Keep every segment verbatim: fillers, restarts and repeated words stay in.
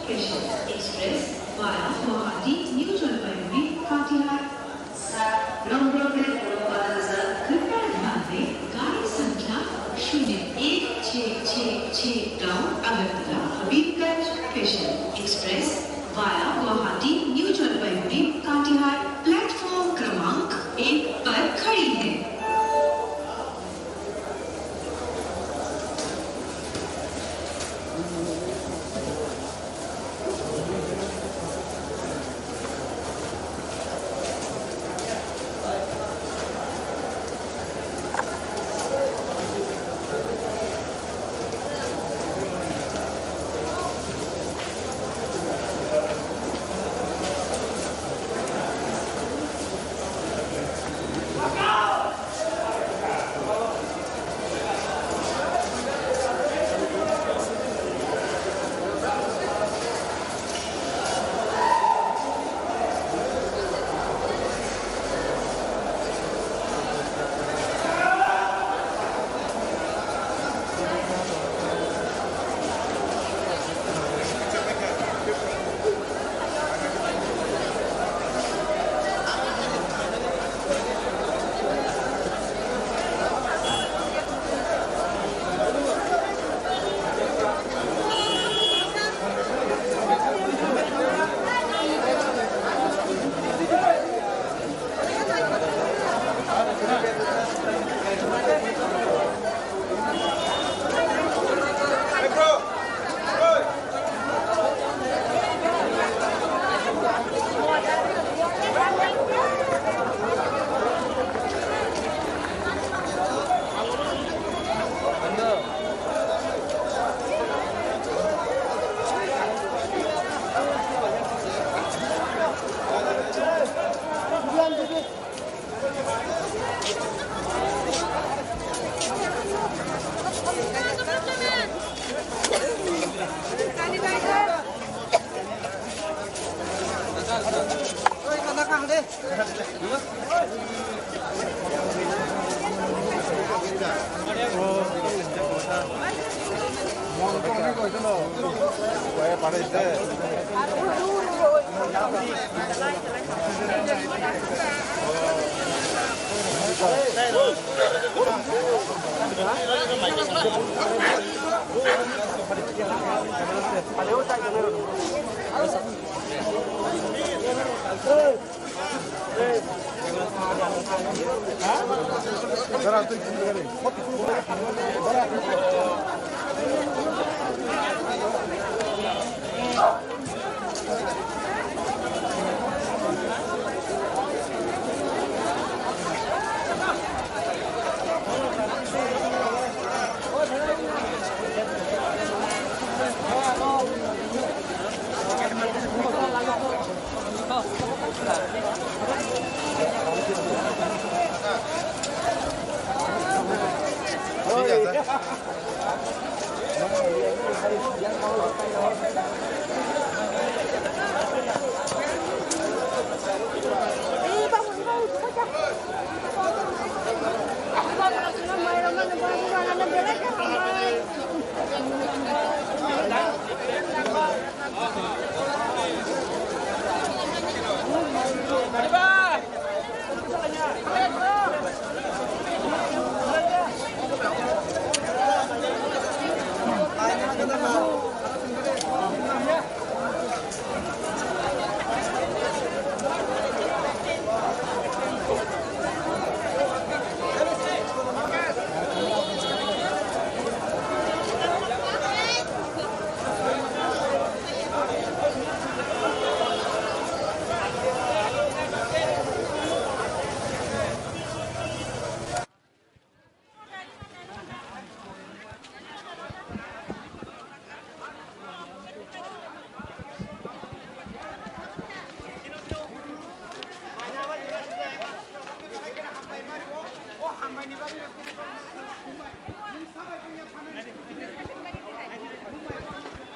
Special Express via Guwahati, New Jalpaiguri, Katihar। सात number platform पर कृपया ध्यान दें, गाड़ी संख्या शून्य एक छः छः छः town Agartala Habibganj. Special Express via Guwahati, New Jalpaiguri, Katihar platform क्रमांक एक पर खड़ी है।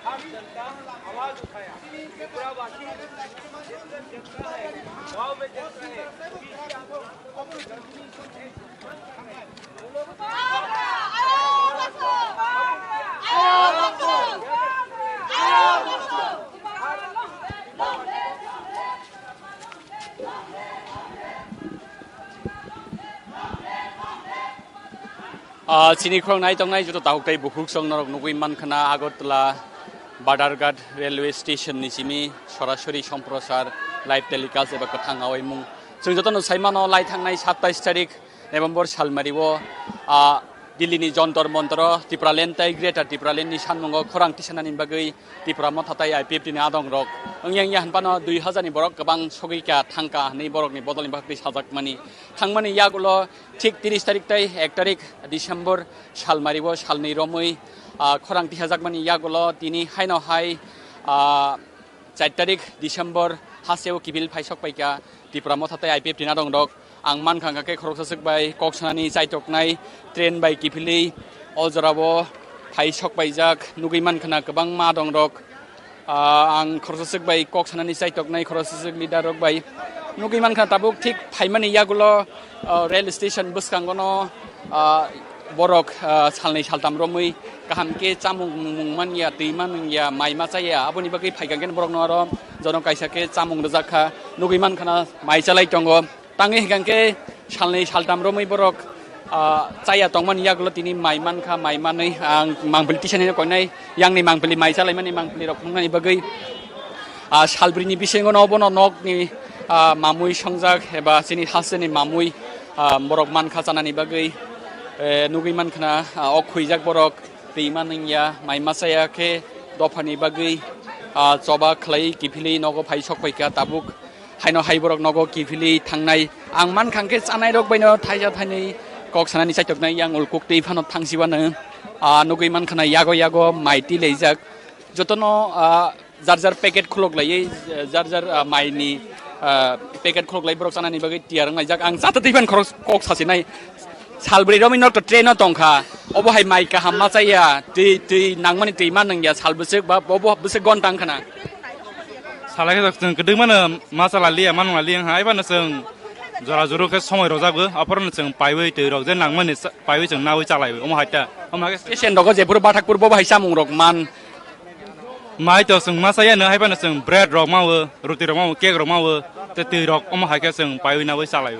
हर जनता आवाज उठाया, त्रिपुरावासी जब जगता है, गांव में जगता है, Ah, chini khorang nai tongnai joto takhuk tei bukhuk song norok nugui mankha na Agartala Badharghat Railway Station ni simi sorasori somprosar live telecast eba kwthang awaimung. Chwng jotono sai mano lai thangnai satais tarik November salmari o, ah, Delhi ni Jontor Montor o Tipraland tei Greater Tipraland ni sanmungo khorang tisanani bagwi Tipra Motha tei I P F T ni adong rok wngya wngya hinphano dui hazar ni borok kwbang sogwi kha thangkha hinwi borok ni bodol ni bagwi sajakmani. Thangmani yagulo thik tris tarik tei ek tarik December salmari o salnwi romwi, ah, khorang tisajakmani yagulo tini haino hai, ah, char tarik December hasteo kiphil phaisok paikha Tipra Motha tei I P F T ni adong rok. Ang mankha hwnkha khe khoroksa swk bai kok sanani chaitoknai train bai kiphilwi o jorao phaisok paijak nugui mankha na kwbangma adong rok. Ah, ang khoroksa swk bai kok sanani chaitoknai khoroksa swk leader rok bai nugui mankha tabuk thik phaimani yagulo, ah, rail station bwskango no, ah, borok, ah, salnwi saltam romwi kaham khe chamung mung manya twi manungya mai ma chaya aboni bagwi phaikha khe borok no aro jono kaisa khe chamung rwjak kha nugui mankha na mai chalai tongo. Tangwi hwnkhe salnwi saltam romwi borok, ah, chaya tongmani yagulo tini mai mankha, mai manwi ang mangpili tisani koinai yangni mangpili mai chalaimani mangpili rok phunuknani bagwi, ah, salbrini bisingo no bono nokni, ah, mamwi songjak eba chini hasteni mamwi, ah, borok mankha chanani bagwi, eh, nugwi mankha na, ah, o khwijak borok twi manungya mai ma chaya khe dophani bagwi, ah, choba khlai kiphilwi nogo phai sok paikha tabuk. Haino hai borok nogo kiphilwi thangnai. Ang mankha hwnkhe chanai rok baino thaisa thainwi kok sanani chaitoknai yang ulkuk twi phano thangsiwano, ah, nugui mankha na yago yago mai twi laijak. Jotono, ah, jar jar packet khulok laiwi, jar jar, ah, maini, ah, packet khulok lai borok chanani bagwi tiyar wng laijak. Ang chata twi phano khorok kok sasinai. Salbrwi romwi nok to train o tongkha. Obo hai mai kaham ma chaya. Twi, twi nangmani twi ma nungya sal bwswk ba obo bwswk gon tang khana. Salai khe chwng kwdwmano ma chala liya, ma nungla liya wngkha, haiphano chwng jora joro khe somoi rwjak bo, aphorono chwng paiwi twi rok je nangmani cha-, paiwi chwng nawi chalai, omo hai ta, omo hai khe. Station rogo jephuru bathakpur bo hai chamung rok man. Mai to chwng ma chaya no, haiphano chwng bread rok mawo, roti rok mawo, cake rok mawo, tei twi rok omo hai khe chwng paiwi nawi chalai.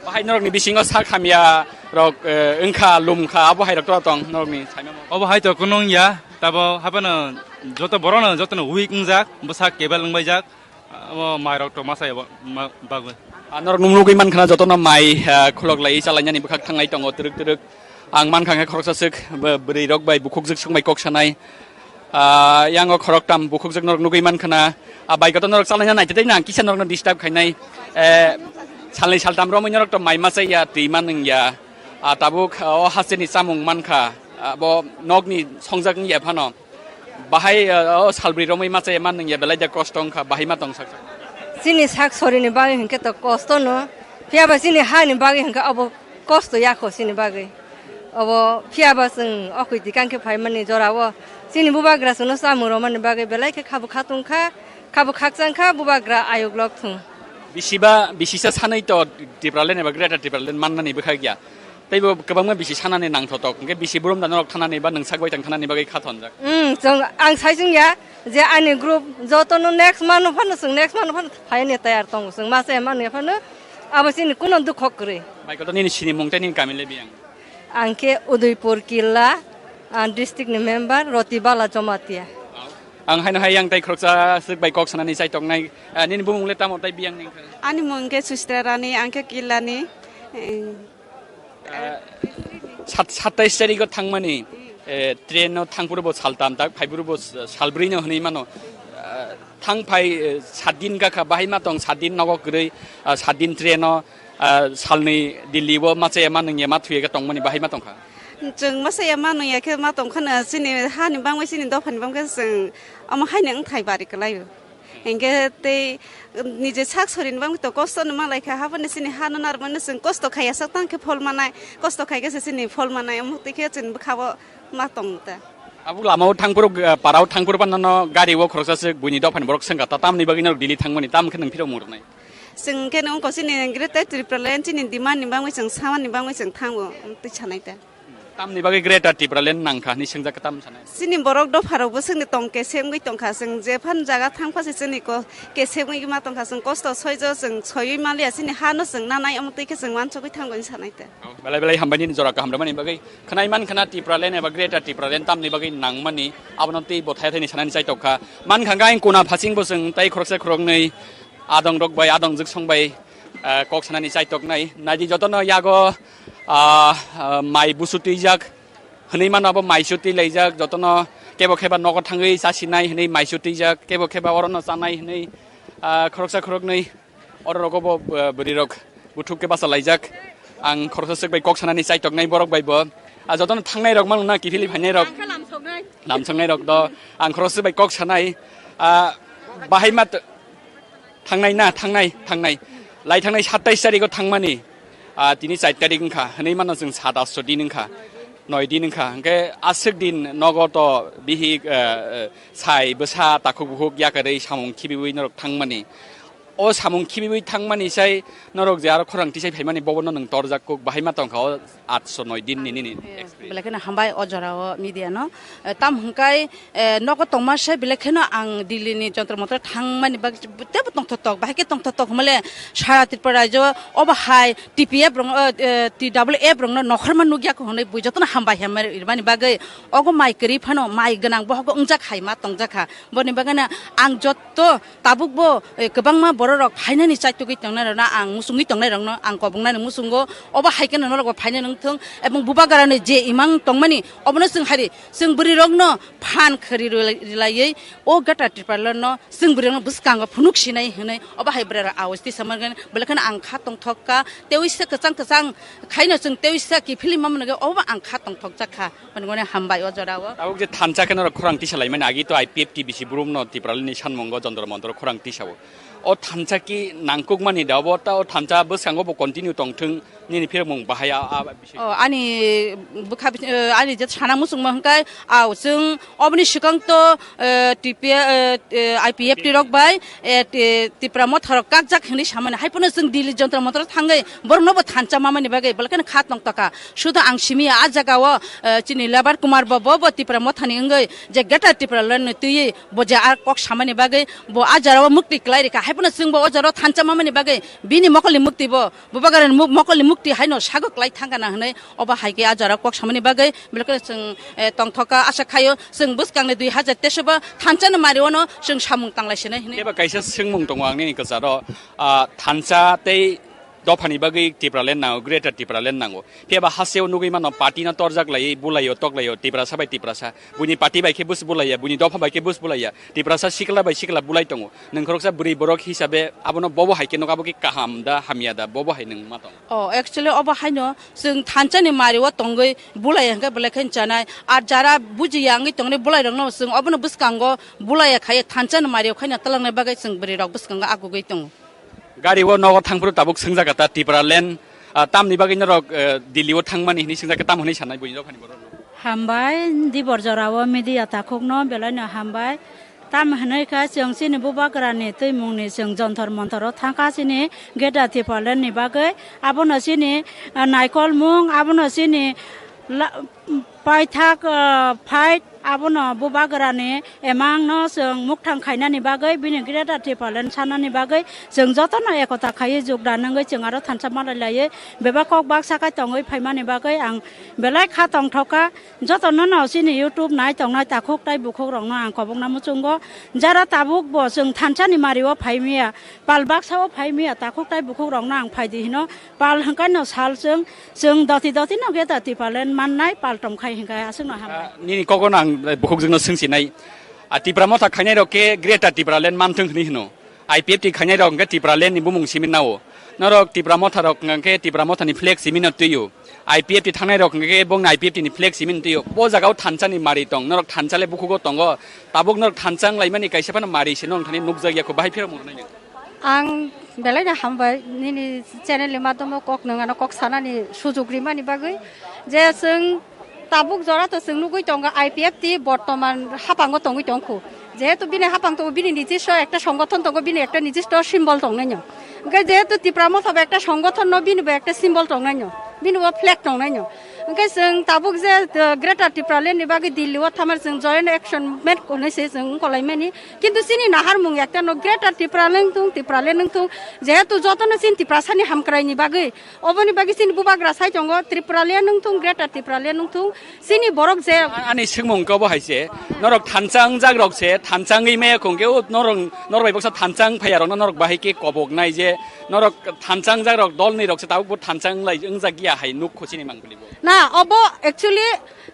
Bahai norokni bisingo sak hamya rok, eh, wngkha, lumkha, abo hai rok tora tong norokni saimamo. Obo hai to kunung ya, tabo haphano joto borokno jotono weak wngjak, bwsak kebel wngbaijak, abo mai rok to masa ya ba-, ma-, bagwi. Ah, norok nung nugui mankha na jotono mai, ah, khulok lai chalainani bwkhak thanglai tongo twrwk twrwk. Ang mankha khe khoroksa swk bw-, bwrwi rok bai bukhuk jwk swk bai kok sanai. Ah, yango khoroktam bukhukjak norok nugui mankha na. Ah, bai koto norok chalaina naitete na kisa norokno disturb khainai. Eh, salnwi saltam romwi norok to mai masa ya twi manung ya. Ah, tabuk, ah, o hasteni chamung mankha. Ah, bo nokni songjak wngya phano. Bahai, ah, o salbrwi romwi masa ya manung ya belai da kosto wngkha, bahai ma tong sak sak. Chini sak sorini bagwi hinkhe to kosto no. Phiya ba chini hani bagwi hinkhe abo kosto yakho chini bagwi. Obo phiya ba chwng o kwtwi kang khe phaimani jorao chini bubagra chwngno chamung rwmani bagwi belai khe kha bwkha tong kha, kha bwkhak chang kha bubagra ayuk lok thung. Bisiba, bisisa sanai to Tipraland eba Greater Tipraland mannani bwkhak ya. Teibo kwbangma bisi sanani nangthotok, hwnkhe bisi burum da norok thanani ba nwng sak baithang thanani bagwi kha thonjak. Hmm, chwng, ang sai chwng ya je ani group jotono next month phano chwng next month phano phaini tayar tongo chwng ma chaya manu phano abo chini kuno dukho kwrwi. Bai koto nini sinimung tei nini kami le biyang? Ang khe Udaipur Killa, ah, district ni member Roti Bala Jamatia. Ang haino hai yang tai khoroksa swk bai kok sanani chai toknai, ah, nini bumung le tamo tai biyang ning kha? Ani mung khe Sustra Rani, ang khe Killa ni. Eh, sat-, satais tarikh o thangmani, eh, train no thangphuru bo saltam tak, phaiphuru bo salbrwi no hwnwi mano. Eh, thang phai, eh, sat din gakha, bahai ma tong sat din nogo kwrwi, ah, sat din train no, ah, salnwi Delhi o ma chaya ma nungya ma thuya khe tongmani bahai ma tongkha. Chwng ma chaya ma nungya khe ma tongkhano chini hani bangwi chini dophani bangkhe chwng omo haino wngthai bari kwlaio. Hinkhe tei nije sak sorini bagwi to kosto no manlai kha, haboni chini ha no narwkmani chwng kosto khaiya sak tang khe phol manai, kosto khai khe se chini phol manai, omo twi khe chwng bwkha o ma tong ta. Abo lama o thangphuru, ah, para o thangphuru phano no gari o khoroksa se buini dophani borok swngkha ta, tamni bagwi norok Delhi thangmani, tamo khe nwng phirok mung rwnai? Chwng khe nwng ko chini Greater Tipraland chini demand ni bagwi chwng samani bagwi chwng thango, twi sanai ta. Tamni bagwi Greater Tipraland nangkha hinwi swngjak, tam sanai? Chini borok dopharokbo chwngni tong kesengwi tongkha, chwng jephan jaga thangpha se chwngni ko-, kesengwi ma tongkha, chwng kosto soijo chwng soiwi manliya, chini hano chwng nanai, omo twi khe chwng wansugwi thango hinwi sanai ta. Belai belai hambai nini jora kaham rwmani bagwi. Khwnai mankha na Tipraland eba Greater Tipraland tamni bagwi nangmani, abono tei bo thaya thani sanani chaitokha. Mankha khe ang kuna phasingbo chwng tei khoroksa khoroknwi adongrok bai, adongjwk song bai, ah, kok sanani chaitoknai. Naidi jotono yago, ah, ah, mai busu twijak, hwnwi mano abo mai su twi laijak, jotono kebo kheba nogo thangwi chasinai hwnwi mai su twijak, kebo kheba orono chanai hwnwi, ah, khoroksa khoroknwi. Oro rogo bo, eh, bwrwi rok buthuk khe basa laijak. Ang khoroksa swk bai kok sanani chaitoknai borok bai bo. Ah, jotono thangnai rok mano na kiphilwi phainai rok. Ang khe lamsoknai. Lamsoknai rok do. Ang khoroksa swk bai kok sanai. Ah, bahai ma t-, thangnai na, thangnai, thangnai. Lai thangnai satais tarigo thangmani. Ah, tini char tarik wngkha. Hwnwi mano chwng sat asto din wngkha. Noi din wngkha. Hwnkhe aswk din nogo to bihik, eh, eh, sai bwsa takhuk bukhuk yakarwi samung khibiwi norok thangmani. O samung khibiwi thangmani sai norok je aro khorang tisai phaimani bobono nwng torjak kuk bahai ma tongkha o atso noi din ni nini experience. Belai kheno hambai o jora o media no. Eh, tam hwnkhe, eh, nogo tongma se belai kheno ang Delhi ni Jantar Mantar thangmani bagwi tebo tongthotok, bahai khe tongthotok hwnmale sara Tripura rajyo obo hai T P F rok, eh, T W F rok no nokhorma nukya kho hwnwi bui jotono hambai hambai rimani bagwi ogo mai kwrwi phano mai gwnang bohogo wngjak hai ma tongjakha. Boni bagwino ang jotto tabukbo, eh, kwbangma bororok phainani chaitugwi tongnairokno ang musungwi tongnairokno ang kobongnani musungo. Obo hai kheno norokbo phainani wngthung ebong bubagrani je imang tongmani obono chwng hari chwng bwrwirokno phan khwrwi rwlai-, rwlaiwi o Greater Tipralandno chwng bwrwirokno bwskango phunuk sinai hwnwi obo hai bwrwirok awai tisa mangani belai kheno ang kha tongthok kha. Tewi se kwchang kwchang khaino chwng tewi se kiphilwi mamani bagwi obo ang kha tongthok jak kha. Mani mani hambai o jora o. Tabuk je thansa khe norok khorang tisa laimani agi to I P F T bisi brum no Tipraland ni sanmungo Jantar Mantar o khorang tisa o. O thansa ki nangkuk mani da obo ta o thansa bwskango bo continue tongthung nini phirmung bahai a, a bisi. O ani bwkha bisi, eh, ani je sana muchungma hwnkhe a chwng oboni swkang to, eh, T P, eh, eh, I P F T rok bai, eh, Ti-, Tipra Motha rok kakjak hinwi samani. Hai phano chwng Delhi Jantar Mantar o thangwi borok no bo thansa mamani bagwi belai kheno kha tongtokha. Sudo ang simi a jaga o, eh, chini Lebar Kumar bo, bo, bo Tipra Mothani wngwi je Greater Tipraland ni twiwi bo je a kok samani bagwi bo a jora o mukti kwlai rikha. Hai phano chwng bo o jora o thansa mamani bagwi bini mokol ni mukti bo, bubagrani muk-, mokol ni mukti haino sago kwlai thangkha na hwnwi obo hai khe a jora o kok samani bagwi belai kheno chwng, eh, tongthokha. Asha khaio chwng bwskang ni dui hazar teis o bo thansa ni mari o no chwng samung tanglai sinai hwnwi. Kebo kaisa swngmung tongo ang nini kwcharo, ah, thansa tei dophani bagwi Tipraland nango, Greater Tipraland nango. Phiya ba hasteo nugwi mano party no torjak laiwi, bulaio, toklaio, Tiprasa bai Tiprasa. Buini party bai khe bus bulaiya, buini dopha bai khe bus bulaiya. Tiprasa sikla bai sikla bulai tongo. Nwng khoroksa bwrwi borok hisabe abono bobo hai khe nuk, abo khe kaham da, hamya da, bobo hai nwng ma tong? Oh, actually obo haino chwng thansa ni mari o tongwi bulaiya hwnkhe belai khe chanai. Ar jara bujiya wngwi tongnai bulai rokno chwng obono bwskango bulaiya khai thansa ni mari o khaina twlangnai bagwi chwng bwrwi rok bwskango agugwi tongo. Gari o nogo thangphuru tabuk swngjak ta Tipraland, ah, tamni bagwi norok, eh, Delhi o thangmani hinwi swngjak, tam hinwi sanai buini dophani borok? Hambai, dibor jora o media takhukno belaino hambai. Tam hinwi kha chwng chini bubagrani twimungni chwng Jantar Mantar o thangkha chini Greater Tipraland ni bagwi. Abono chini, ah, naikolmung, abono chini la-, paithak, ah, fight, abono bubagrani emangno chwng mukthang khainani bagwi, bini Greater Tipraland sanani bagwi chwng jotono ekota khaiwi jukda nangwi chwng aro thansa malai laiwi bebak kok baksa khai tongwi phaimani bagwi ang belai kha tongthokha. Jotono no chini YouTube nai tongnai takhuk tai bukhuk rokno ang kobokna muchungo, jara tabuk bo chwng thansa ni mari o phaimya, pal baksa o phaimya takhuk tai bukhuk rokno ang phaidi hino. Pal hwnkhe no sal chwng, chwng doti doti no Greater Tipraland mannai pal tongkhai hwnkhe aswkno hambai. Ah, nini kogono ang, eh, bukhukjwkno swngsinai. Ah, Tipra Motha khainai rok khe Greater Tipraland manthung hwnwi hwno. I P F T khainai rok hwnkhe Tipraland ni bumung simi nao. Norok Tipra Motha rok hwnkhe Tipra Motha ni flag simi no twiyo. I P F T thangnai rok hwnkhe bongni I P F T ni flag simi no twiyo. Bo jaga o thansa ni mari tong. Norok thansa le bukhugo tongo. Tabuk norok thansa wng laimani kaisa phano mari se nong thani nukjak ya kho bahai phirok mung nai. Ang belai no hambai nini channel ni madhyamo kok nwng ano kok sanani sujug rimani bagwi, je chwng tabuk jora to chwng nugwi tongo I P F T bortoman hapango tongwi tongkhu, jehetu bini hapang tongo, bini nijisto ekta songothon tongo, bini ekta nijisto symbol tongnaino, hwnkhe jehetu Tipra Motha bo ekta songothon no, bini bo ekta symbol tongnaino, bini bo flag tongnaino, Hwnkhe chwng tabuk je, uh, Greater Tipraland ni bagwi Delhi o thamar chwng joint action met hwnwi se chwng wngkolaimani. Kintu chini naharmung ekta no Greater Tipraland wngthung, Tipraland wngthung, jehetu jotono chini Tiprasani hamkrai ni bagwi, oboni bagwi chini bubagra sai tongo, Tipraland wngthung, Greater Tipraland wngthung, chini borok je Ani swngmung khe obo hai se, norok thansa wngjak rok se, thansa wngwi maya khong khe, o norok, norok bai baksa thansa wng phaiya rokno norok bahai khe kobok nai je, norok thansa wngjak rok dol ni rok se tabuk bo thansa wnglai wngjak ya hai nuk kho chini mangpili bo. Na, obo actually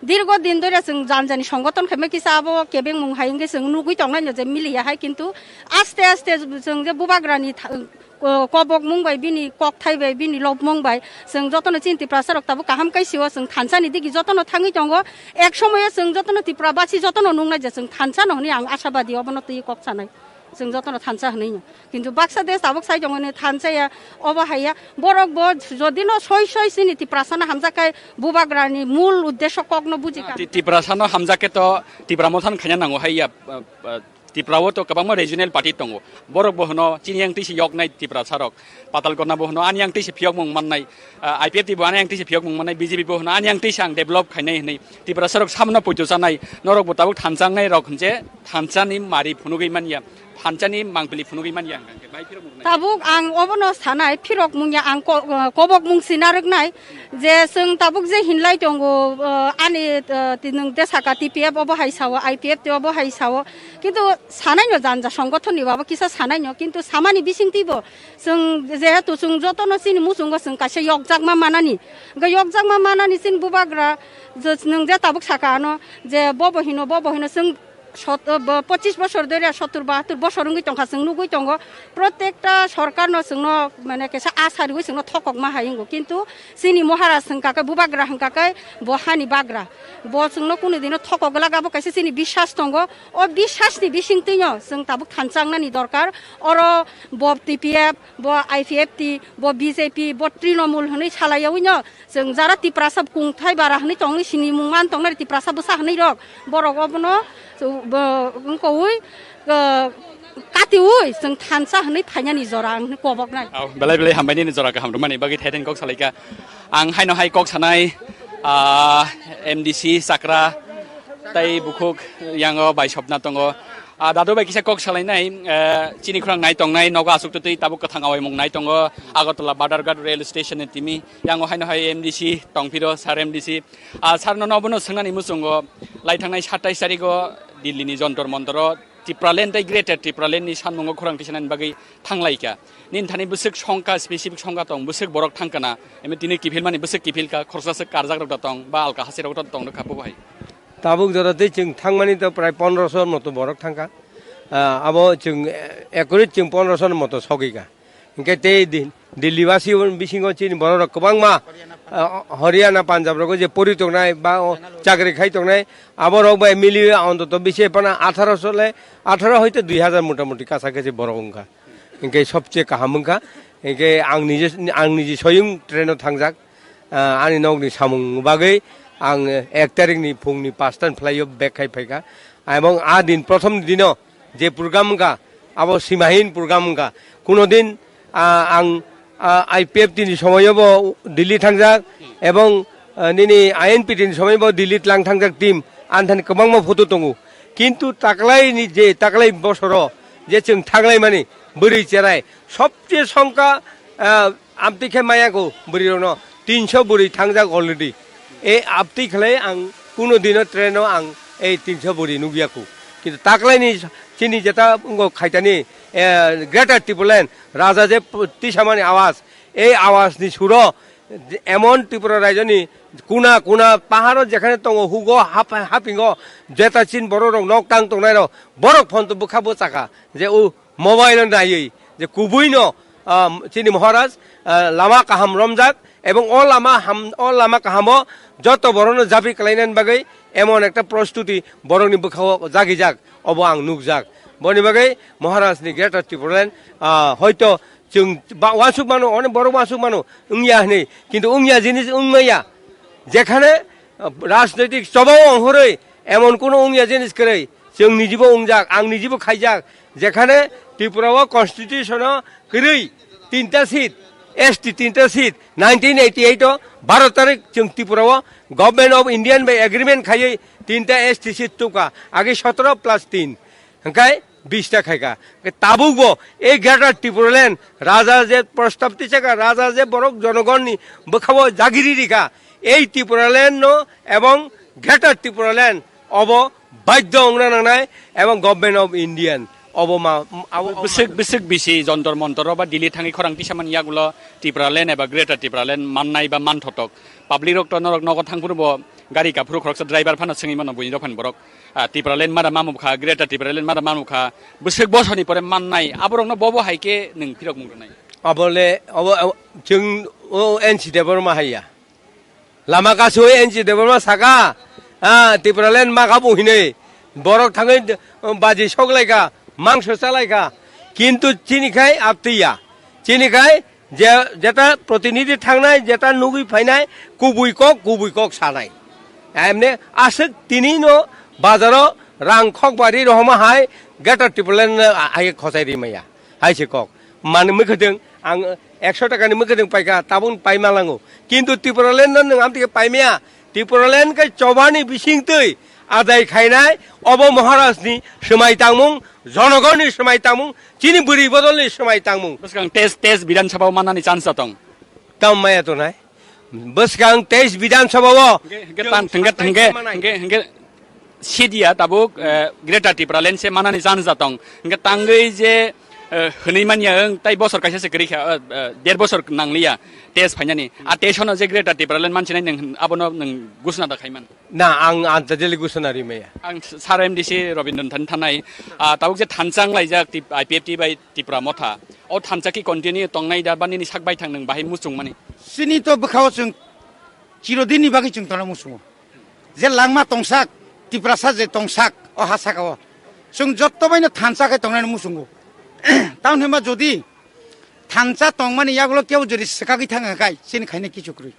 dirgo din dore chwng jani jani songothon khaima kisa abo kebeng mung hai wngkhe chwng nugwi tongnai no je miliya hai, kintu aste aste chwng je bubagra ni tha-, ko-, kobok mung bai bini kokthai bai bini lobmung bai chwng jotono chini Tiprasa rok tabuk kaham kai sio chwng thansa ni digi jotono thangwi tongo. Ek somoyo chwng jotono Tripura basi jotono nungnai je chwng thansa no hwnwi ang ashabadi obono twi kok sanai. Chwng jotono thansa hwnwi no. Kintu baksa de tabuk sai tongo ni thansa ya, obo hai ya. Borok bo jodi no soi soi chini Tiprasa no hamjak kai bubagra ni mul uddesho kok no buji ka. Ti-, Tiprasa no hamjak khe to Tipra mothan khaina nango hai ya, uh, uh, Tripura o to kwbangma regional party tongo. Borok bo hwno chini yang twi se yoknai Tiprasa rok. Patal Kona bo hwno ani yang twi se phiyok mung mannai. Ah, I P F T bo ani yang twi se phiyok mung mannai. B J P bo hwno ani yang twi se ang develop khainai hwnwi. Tiprasa rok samno poito chanai. Norok bo tabuk thansa wngnai rok hwnche thansa ni mari phunugwi manya. Thansa ni mangpili phunugwi manya hwnkhe bai phirok mung nai. Tabuk ang obono sanai phirok mungya ang ko-, kobok mung sina rwknai. Je chwng tabuk je hinlai tongo, uh, ani, uh, ti-, nwng de saka T P F obo hai sao, I P F T obo hai sao. Kintu sanai no janja songothon ni babo kisa sanai no, kintu samani bising twi bo chwng jehetu chwng jotono chini muchungo chwng kaisa yokjakma manani. Hwnkhe yokjakma manani chini bubagra je nwng je tabuk saka ano je bobo hino, bobo hino chwng sot-, uh, bo-, pochis bosor dore sottur bahattur bosor wngwi tongkha, chwng nugwi tongo. Protekta sorkarno chwngno, mane, kisa asa rwui chwngno thokokma hai wngo. Kintu chini Maharaj hwnkha khe, bubagra hwnkha khe, bo hani bagra. Bo chwngno kunu dino thokok glak, abo kaisa chini biswas tongo. O biswasni bisingtwino chwng tabuk thansa wngnani dorkar. Oro bo T P F, bo I P F T, bo B J P, bo Trinamool hwnwi salaiyaui no. Chwng jara Tiprasa kungthai bara hwnwi tongwi sini mung man tongnai Tiprasa bwsa hwnwi rok. Borok obono, bo, wngkoi, uh, katiui chwng thansa hwnwi phainani jora ang hwnwi koboknai. Au, belai belai hambai nini jora kaham rwmani bagwi thai thani kok salaikha. Ang haino hai kok sanai, ah, M D C Chakra tei bukhuk yango bai sopna tongo. Ah, dadu bai kisa kok salainai, eh, chini khorang nai tongnai, nogo aswk twtwi tabuk kwthang awaimung nai tongo, Agartala Badharghat rail station ni timi. Yango haino hai M D C tongphiro, sir M D C. Ah, sir nono obono swngnani muchungo, lai thangnai satais tarigo Delhi ni Jantar Mantar o Tipraland tei Greater Tipraland ni sanmungo khorang tisanani bagwi thanglaikha. Nini thani bwswk songkha, specific songkha tong, bwswk borok thangkha na, emi tini kiphilmani bwswk kiphilkha, khoroksa swk karjak rok da tong, ba alka hasi rok da tong rwkha, bo hai. Tabuk jora tei chwng thangmani to prai pondroso moto borok thangkha. Ah, abo chwng, eh, accurate chwng pondroso moto sogwikha. Hwnkhe tei di-, Delhi basi bisingo chini borok rok kwbangma, ah, Haryana, Punjab rogo je pori tongnai ba o chakri khai tongnai, abo rok bai mili ontoto bisi phano atharo sole, atharo hoite dui hazar motamuti kacha kachi borok wngkha. Hwnkhe sobche kaham wngkha. Hwnkhe ang nije, ang nije soyung train o thangjak. Ah, ani nokni samung bagwi ang ek tarikni phungni pasta ni phlaio bag khai phaikha. Ebong a din, prothom dino je program wngkha, abo simahin program wngkha. Kuno din, ah, ang, ah, I P F T ni somoyo bo Delhi thangjak, ebong, ah, nini I N P T ni somoyo bo Delhi tlang thangjak team, anthani kwbangma photo tongo. Kintu taklaini je, taklai bosoro je chwng thanglaimani bwrwi cherai, sobche songkha, ah, Amtwi khe maya ko bwrwi rokno tinso bwrwi thangjak already. E amtwi khlai ang kuno dino train o ang ei tinso bwrwi nukya ko. Kintu taklaini chini jeta wngkha khaitani, eh, Greater Tipraland raja je p-, tisamani awas, ei awas ni suro emon Tripura rajyoni kuna kuna paharo jekhane tongo hugo hap-, hapingo jeta chin borok rok nok tang tongnai rok borok phone to bwkha bwchaka je o mobile o naiwi je kubui no, ah, chini Maharaj, ah, lama kaham romjak, ebong o lama ham, o lama kahamo joto borokno jabi kwlainani bagwi emon ekta prostuti borokni bwkhao jagijak, obo ang nukjak. Boni bagwi Maharaj ni Greater Tipraland, ah, hoito chwng ba-, uansuk mano, onek borok uansuk mano, wngya hwnwi, kintu wngya jinis wngmaya. Jekhane, ah, rajnoitik chobao ongkhorwi emon kuno wngya jinis kwrwi, chwng nijibo wngjak, ang nijibo khaijak, jekhane Tripura o constitution o kwrwi tinta seat, S T tinta seat, nineteen eighty eight o baro tarik chwng Tripura o Government of Indian bai agreement khaiwi tinta S T seat tubkha, age sotoro plus tin, hwnkhe bish ta khaikha. Hwnkhe tabukbo ei Greater Tipraland raja je prostab tisakha, raja je borok jonogonni bwkhao jagiri rikha, ei Tipraland no ebong Greater Tipraland obo badhyo wngna nangnai, ebong Government of Indian obo ma, abo, bwswk, bwswk bisi Jontor Montor ba Delhi thangwi khorang tisamani yagulo Tipraland eba Greater Tipraland mannai ba manthotok. Public rok to norok nogo thangphuru bo gari kaphuru khoroksa driver phano swngwi mano buini dophani borok. Ah, Tipraland mada mamukha, Greater Tipraland mada mamukha. Bwswk bosoni pore mannai. Aborokno bobo hai khe nwng phirok mung rwnai. Abole, abo, abo, chwng o N C Debbarma haiya. Lama kasu N C Debbarma saka, ah, Tipraland makha bo hinwi. Borok thangwi, um, baji sok laikha, mangso cha laikha. Kintu chini khai aptiya. Chini khai je, jeta protinidhi thangnai, jeta nugwi phainai, kubui kok, kubui kok sanai. Emne aswk tini no bazaro rang khokbari rohoma hai Greater Tipraland no, ah, hai khosai rimaya. Hai se kok. Mani mwkhwtwng ang ekso taka ni mwkhwtwng paikha, tabuk pai malango. Kintu Tipraland no nwng amtike paimaya. Tipraland khe chobani bisingtwi adai khainai, obo Maharaj ni swmai tangmung, jonogor ni swmai tangmung, chini bwrwi bodol ni swmai tangmung. Bwskang test, test Bidhan Sabha o mannani chance tong. Tam maya tonai. Bwskang teis Bidhan Sabha o. Hingke, hingke tan, hingke, hingke, hingke, hingke sidia tabuk, eh, Greater Tipraland se manani chance da tong. Hingke tangwi je, eh, hwnwi manya wng, tai bosor kaisa se kwrwi kha, eh, eh, der bosor nangliya test phainani. A test hono je Greater Tipraland mansinai nwng abono nwng gusna da khaiman. Na, ang antajali gusna rimaya. Ang sar M D C Robindran Thani thanai, ah, tabuk je thansa wnglaijak tip-, I P F T bai Tipra Motha. O thansa ki continue tongnai da ba nini sak baithang nwng bahai muchungmani? Chini to bwkhao chwng chirodinni bagwi chwng tongna muchungo. Je langma tongsak, Tiprasa je tongsak, o ha saka o. Chwng jotto baino thansa khe tongnani muchungo. Tamoni hwnba jodi thansa tongmani yagulo kebo jodi swkagwi thang kha khai, chini khaina kichu kwrwi.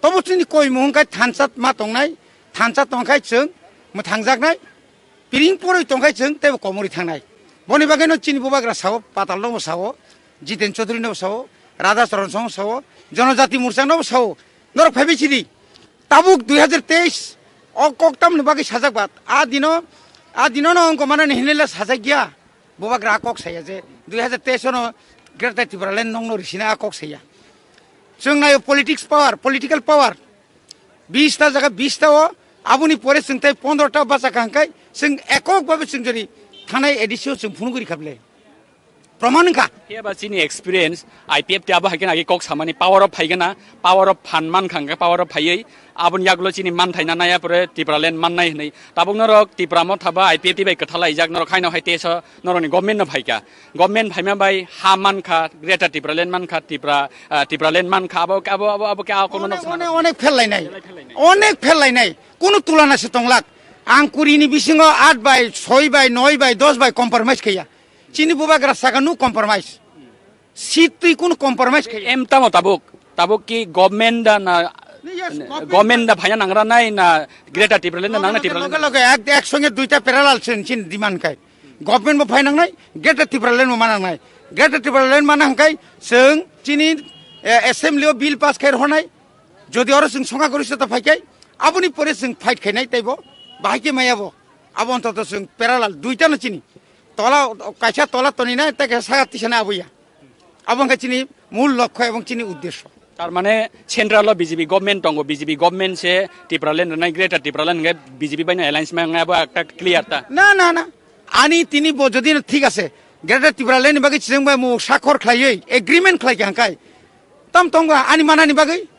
Tobo chini koimung hwnkhe thansa ma tongnai, thansa tongkhai chwng mwthangjaknai. Piring poroi tongkhai chwng teibo komorwi thangnai. Boni bagwino chini bubagra sao, Patal nobo sao, Jiten Chaudhary nobo sao, Radha Charan Song sao, Jonojati Morcha nobo sao. Norok phaibai sidi. Tabuk dui hajar teis o kok tamni bagwi sajak ba. A dino, a dino no wngkha manani hinwi le sajak ya. Bubagra a kok saya je dui hajar teis no Greater Tipraland nongno risina a kok saya. Chwng nayo politics power, political power. Bish ta jaga bish ta o, aboni pore chwng tai pondro ta bacha kha hwnkhe chwng ekok babe chwng jodi thanai A D C o chwng phunugwi rikha ble. Proman wngkha. Phiya ba chini experience, I P F T abo hai khe agi kok samani power o phai gana, power o phan man kha hwnkhe power o phaiwi aboni yagulo chini manthai na naya pore Tipraland mannai hwnwi. Tabuk norok Tipra Motha ba I P F T bai kwthalaijak norok haino hai teso norokni government no phaikha. Government phaima bai ha mankha, Greater Tipraland mankha, Tipra, ah, Tipraland mankha, abo, abo, abo, abo khe a kono onek, nok onek, onek phel lainai. Phel lainai. Onek phel lainai. Kunu tulana se tonglak. Ang kuri ni bisingo aat bai, soi bai, noi bai, dos bai compromise khaiya. Chini bubagra saka nu compromise. Seat twi kunu compromise khaiya. Em tamo tabuk. Tabuk ki government da na, yes, government government da phaina nangra nai na Greater Tipraland da nangna Tipraland? Loge loge ek, ek songe duita parallel sin, sin demand khai. Government bo phai nangnai, Greater Tipraland bo ma nangnai. Greater Tipraland ma nang khai chwng chini, eh, assembly o bill pass khai rw nai. Jodi oro chwng songha gori sota phai khai, aboni pore chwng fight khai nai teibo bahai khe maya bo. Abo ontoto chwng parallel duita no chini. Tola, kaisa tola toni nai, tei kaisa saka tisa nai abo ya. Abo wngkha chini mul lokho ebong chini uddesho. Tar mane central o B J P government tongo, B J P government se Tipraland rwnai, Greater Tipraland hwnkhe B J P bai no alliance ma wngnai, abo ekta clear ta? Na, na, na. Ani tini bo jodi no thik ase, Greater Tipraland ni bagwi chwng bai mo sakhor khlaiwi agreement khlai kha hwnkhe tam tongba ani manani bagwi?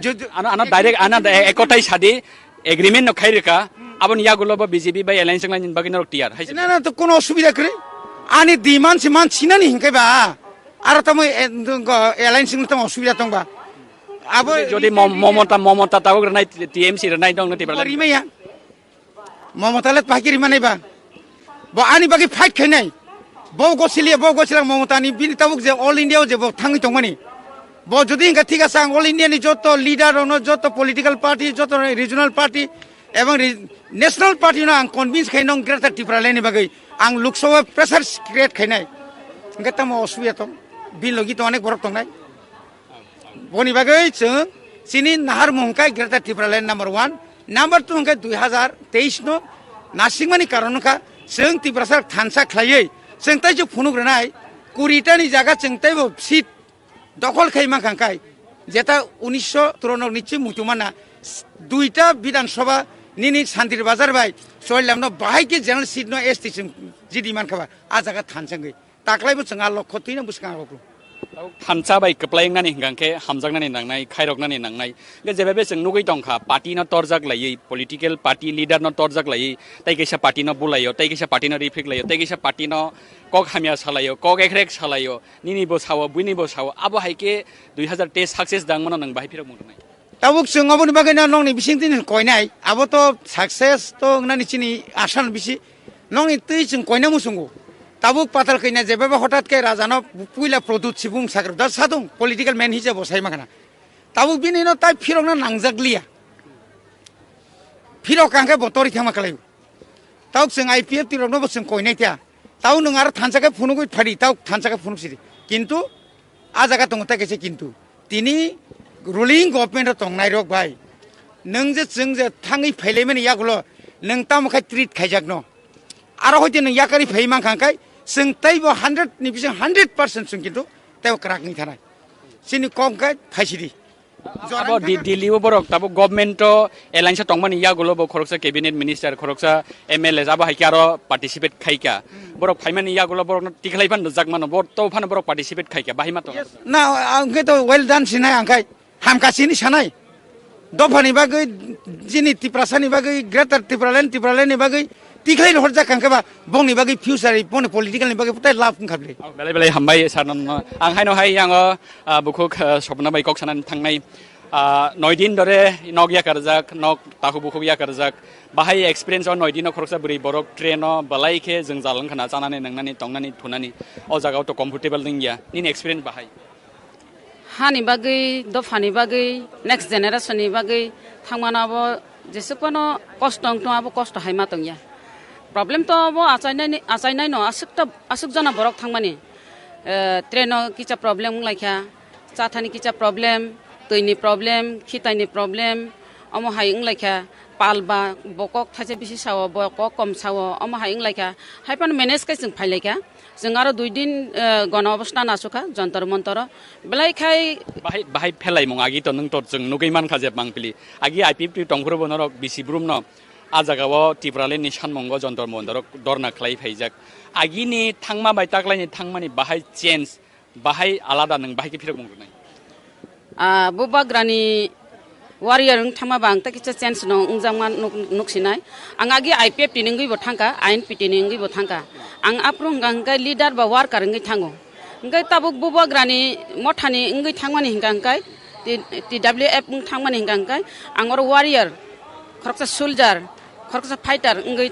Jo-, jo- Ano, ano direct, ano ekotai sadi agreement no khai rwkha, aboni yagulo bo B J P bai alliance wnglaini bagwi norok tiyar hai se. Na, na, to kono osubida kwrwi. Ani demand se man sinani hinkai ba. Aro tamo, eh, go-, alliance wngno tamo osubida tong ba. Abo jodi Mom-, Momota, Momota tabuk rwnai T M C rwnai dong no Tipraland. Rimaya. Momota le pahikiri manai ba. Bo ani bagwi fight khainai. Bo gosiliya, bo gosilang Momota ni bini tabuk je All India o je bo thangwi tongmani. Bo jodi hingka thik asa ang All India ni joto leader rokno, joto political party, joto regional party, ebong re-, national party no ang convince khai nong Greater Tipraland ni bagwi. Ang Lok Sabha pressure create khainai. Hingke tamo osubida tong. Bini logi to onek borok tongnai. Boni bagwi chwng chini naharmung hwnkhe Greater Tipraland number one, number two hwnkhe dui hazar teis no nasingmani karon wngkha chwng Tiprasa thansa khlaiwi chwng tei chwng phunuk rwnai kuri ta ni jaga chwng teibo seat dokhol khai mankha hwnkhe jeta unisho chwranog ni chwng muitu mana duita Bidhan Sabha nini Santir Bazar bai Choilamno bahai khe general seat no S T chwng jidi mankha ba a jaga thansa wngwi. Taklaibo chwng a lokho twino bwskango. Thansa bai kwplai wngnani hwnkha khe hamjaknani nangnai, khairoknani nangnai. Hwnkhe jebabe chwng nugwi tongkha, party no torjak laiwi, political party leader no torjak laiwi, tei kaisa party no bulaio, tei kaisa party no rifrik laio, tei kaisa party no kok hamya salaio, kok ekrek salaio, nini bo sao, buini bo sao, abo hai khe dui hazar teis success dangmano nwng bahai phirok mung rwnai. Tabuk chwng oboni bagwi no nokni bising tini koinai, abo to success to wngnani chini asa no bisi, nokni twi chwng koina muchungo. Tabuk patal kaina jebeba hotat khe raja no puila Pradyut Sibung sakra da sadung political man hijab bo sai makhana. Tabuk bini no tai phirok no nangjak liya. Phirok kangkhe bo tori thangma kalai. Tabuk chwng I P F T rokno bo chwng koinai kha. Tabuk nwng aro thansa khe phunugwi phadi, tabuk thansa khe phunuk sidi. Kintu a jaga tongo tei kaisa kintu. Tini ruling government o tongnai rok bai. Nwng je chwng je thangwi phailaimani yagulo nwng tamo khai treat khaijakno. Aro hoite nwng yakari phai mankha khai chwng teibo hundred ni bising hundred percent chwng kintu teibo kwrak ni thanai. Chini kok khai phaisidi. Abo Di-, Delhi o borok tabuk government o alliance o tongmani yagulo bo khoroksa cabinet minister, khoroksa M L A, abo hai khe aro participate khai kha. Borok phaimani yagulo borokno tikhlai phano rwjak mano, bo to phano borok participate khai kha, bahai ma tong. Yes. Na, ang khe to well done sinai ang khai. Hamka sini sanai. Dophani bagwi, jini Tiprasani bagwi, Greater Tipraland, Tipraland ni bagwi, tikhlai horjak kangkhe ba, bongni bagwi future, bongni political ni bagwi, putai love wngkha bwle. Oh, belai belai hambai sir nono. Ang haino hai yango, ah, bukhuk, ah, Sopna bai kok sanani thangnai. Ah, noi din dore nok yakarjak, nok tahu bukhuk yakarjak. Bahai experience o noi din o khoroksa bwrwi borok train o belai khe jwngjal wngkha na chanani, nwngnani, tongnani, thunani. O jaga o to comfortable wngya. Nini experience bahai? Hani bagwi, dophani bagwi, next generation ni bagwi thangmano abo jesuk phano kosto wng tong, abo kosto hai ma tongya. Problem to abo achainai ni, achainai no aswk ta, aswk jana borok thangmani. Eh, train o kisa problem wng lai kha, cha thani kisa problem, twi ni problem, khitai ni problem, omo hai wng lai kha, pal ba bo kok thaisa bisi sao, bo kok kom sao, omo hai wng lai kha, hai phano manage khai chwng phai lai kha. Chwng aro dui din, eh, gono obosthan asukha, Jontor Montoro. Belai khai bahai, bahai phelaimung agi to nwng to chwng nugwi mankha je bangpili. Agi I P F T tongphuru bo norok bisi brum no a jaga o Tipraland ni sanmung o Jontor Montoro dorna khlai phaijak. Agi ni thangma bai taklai ni thangmani bahai change, bahai alada nwng bahai khe phirok mung rwnai. Ah, bubagrani warrior wng thangma ba ang tei kisa change no wngjakma nuk, nuk sinai. Ang agi I P F T ni wngwi bo thangkha, I N P T ni wngwi bo thangkha. Ang aphuru hwnkha hwnkhe leader ba worker wngwi thango. Hwnkhe tabuk bubagrani mothani wngwi thangmani hwnkha hwnkhe, T-, T W F wng thangmani hwnkha hwnkhe, ang oro warrior, khoroksa soldier, khoroksa fighter wngwi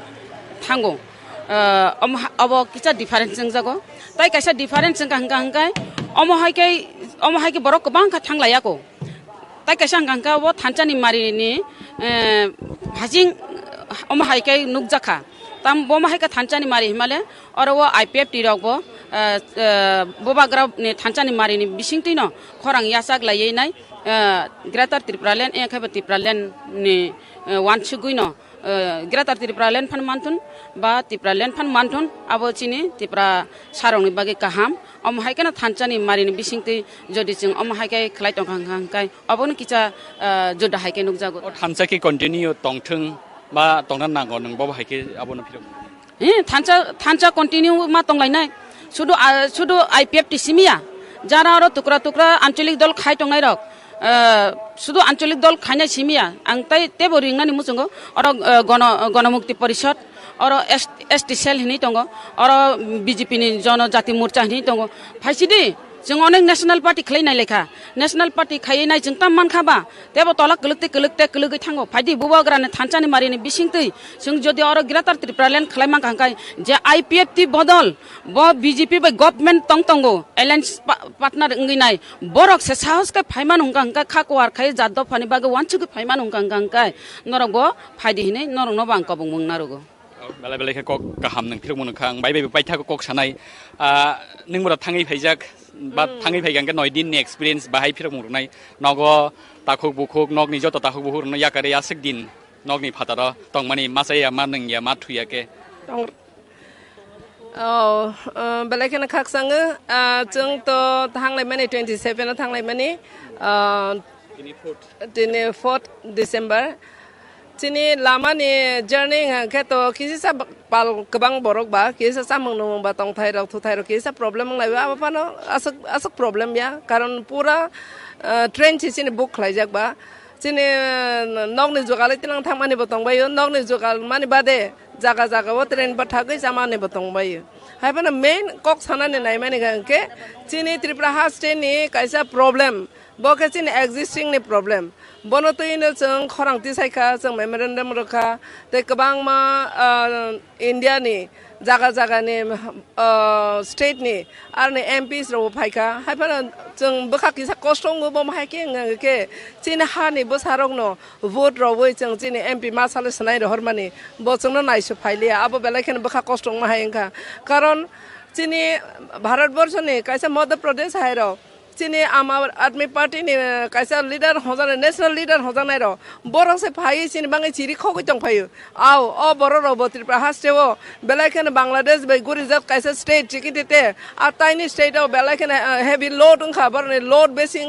thango. Ah, omo ha-, obo kisa difference wngjago. Tai kaisa difference wngkha hwnkha hwnkhe, omo hai khe, omo hai khe borok kwbang kha thang laiya ko. Tai kaisa hwnkha hwnkhe obo thansa ni mari ni, eh, hajing omo hai khe nukjakha. Tam bo omo hai khe thansa ni mari himale oro o I P F T rok bo, eh, eh, bubagra ni thansa ni mari ni bising twi no khorang yachak laiwi nai, eh, Greater Tipraland, eh, khe bo Tipraland ni, eh, wansugwi no, eh, Greater Tipraland phan manthun ba Tipraland phan manthun, abo chini Tiprasa rok ni bagwi kaham. Omo hai kheno thansa ni mari ni bising twi jodi chwng omo hai khe khlai tongkha hwnkha hwnkhe obo no kisa, eh, juda hai khe nukjago. O thansa khe continue tongthwng ba tongna nango nwng bo hai khe abono phirok. He, thansa, thansa continue ma tonglainai. Sudu, ah, sudu I P F T simiya. Jara oro tukra tukra ancholik dol khai tongnai rok. Ah, sudu ancholik dol khainai simiya. Ang tai tebo ringnani muchungo. Oro, ah, gono, Gonomukti Porishod. Oro S-, S T cell hinwi tongo. Oro B J P ni Jonojati Morcha hinwi tongo. Phaisidi. Chwng onek national party khlai nai lekha, national party khaiwi nai chwng tam mankha ba, tebo tola kwlwk tei kwlwk tei kwlwgwi thango. Phaidi bubagrani thansa ni mari ni bising twi chwng jodi oro Greater Tipraland khlai mankha hwnkhe je I P F T bodol bo B J P bai government tong tongo, alliance pa-, partner wngwi nai, borok se sahos khe phai mano hwnkha hwnkhe kha kuar khai jat dophani bagwi wansugwi phai mano hwnkha hwnkha hwnkhe norok bo phaidi hinwi norok no bo ang kobong mung narugo. Belai belai khe kok kaham nwng phirokmung nukha, ang bai bai paithago kok sanai. Ah, nwng bora thangwi phaijak, ba Hmm. thangwi phaikha hwnkhe noi din ni experience bahai phirokmung rwnai. Nogo takhuk bukhuk, nokni joto takhuk bukhuk rwno yakarwi aswk din nokni phataro tongmani, ma chaya, ma nwngya, ma thuya khe. Tong-, oh, uh, belai kheno khakchangno, ah, chwng to thanglaimani twenty seven o thanglaimani, ah, Tini fourth. Tini fourth December. Chini lamani journey hwnkhe to kisa sa pal kwbang borok ba, kisa samung nungmung ba tongthai rok, thuthai rok kisa problem wnglai ba, abo phano aswk, aswk problem ya, karon pura, ah, train si chini book khlaijak ba. Chini, ah, nokni jugal tilang thangmani bo tongbaio, nokni jugal mani bade jaga jaga o train bathagwi chamani bo tongbaio. Hai phano main kok sanani naimani hwnkhe chini Tripura ha state ni kaisa problem. Bo khe chini existing ni problem. Bono twi no chwng khorang tisai kha, chwng memorandum rwkha, tei kwbangma, ah, India ni jaga jaga ni, ah, state ni arni M Ps rok bo phai kha. Hai phano chwng bwkha kisa kosto wngo, bo hai khe wngkha khe chini ha ni bwsa rok no vote rwui chwng chini M P ma sale swnai rohor mani, bo chwng no naisuk phai liya. Abo belai kheno bwkha kosto wngma hai wngkha. Karon chini Bharat Borsho ni kaisa Madhya Pradesh hai rok, chini Aam Aadmi Party ni, eh, kaisa leader hojaknai, national leader hojaknai rok, borok se phaiwi chini bagwi chiri khogwi tong phaio. Ao, o borok rok bo Tripura haste o belai kheno Bangladesh bai gurijak kaisa state chikiti te, a taini state o belai kheno, eh, heavy load wngkha, borok ni load besi